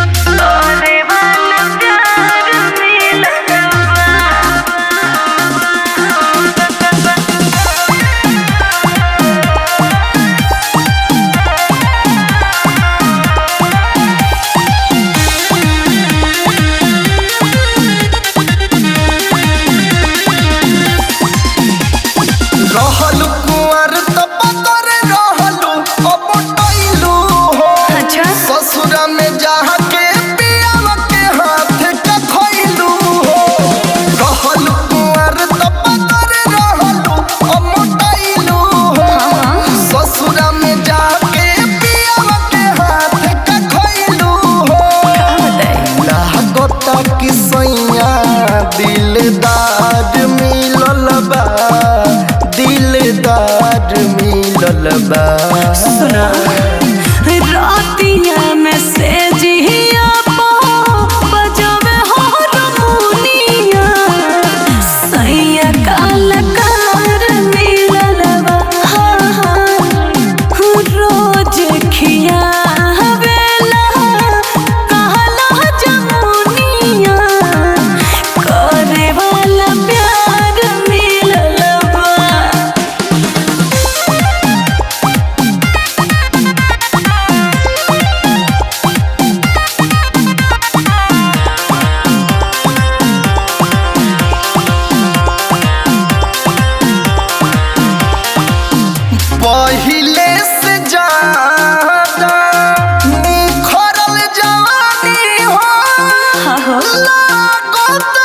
करे वाला प्यार मिलल बा। रहलू कुंवर त पतर रहलू अब टैलू हो। अच्छा। ससुरा में जाके पियावा के हाथ के खैलू हो। रहलू कुंवर त पतर रहलू अब टैलू हो। ससुरा में जाके पियावा के हाथ के खैलू हो। लागता कि सैया दिलदार मिलल बा, दिलदार मिलल बा। सुना रातिया में से जिया बजावे हारमोनिया, सैया कलाकार मिलल बा। हाँ हाँ, रोज खियावेला कहला जमुनिया, करे वाला प्यार मिलल बा। पहिले से ज्यादा निखरल जवानी हो। हाँ हो। लागत